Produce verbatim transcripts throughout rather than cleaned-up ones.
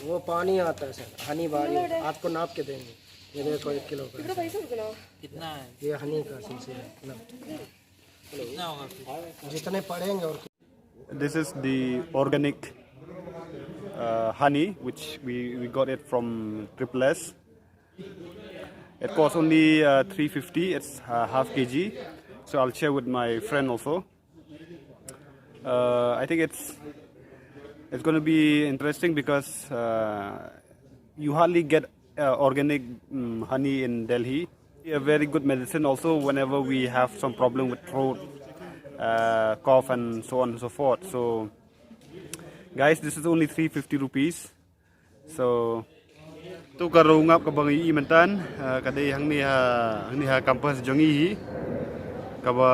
वो पानी आता है सर, हनी बारी होता है, आपको नाप के देंगे। ये देखो, एक किलो का है सर। कितना है? ये हनी का शीशी है ना। कितना होगा फिर? जितने पड़ेंगे और This is the organic uh, honey which we, we got it from Triple S. It costs only uh, three fifty. It's uh, half kg. So I'll share with my friend also. Uh, I think it's it's going to be interesting because uh, you hardly get uh, organic um, honey in Delhi. A very good medicine also whenever we have some problem with throat, uh, cough and so on and so forth. So guys, this is only three fifty rupees. So tu ka rungap ka bang i mentan uh, ka dei hangni ha hangni ha campus jong i hi kaba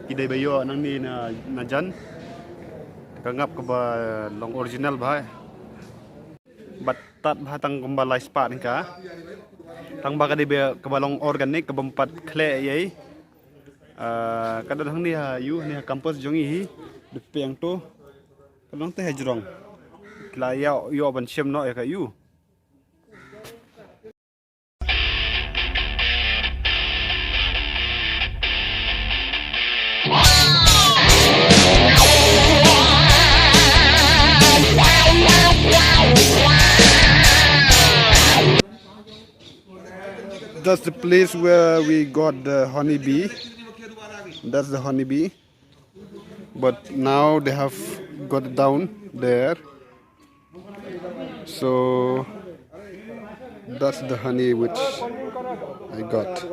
i dei ba yo nangni na na jan ka ngap kaba long original bha bat tat bha tang kumba lai spah ni ka tang ba ka dei ba kaba long organic kaba mpat khle yei uh, ka don hangni ha yu hangni ha campus jong i hi de peng tu Ka long te hajrong. Kla ya yo ban shem no ya ka yu. That's the place where we got the honeybee. That's the honeybee. But now they have got it down there. So that's the honey which I got.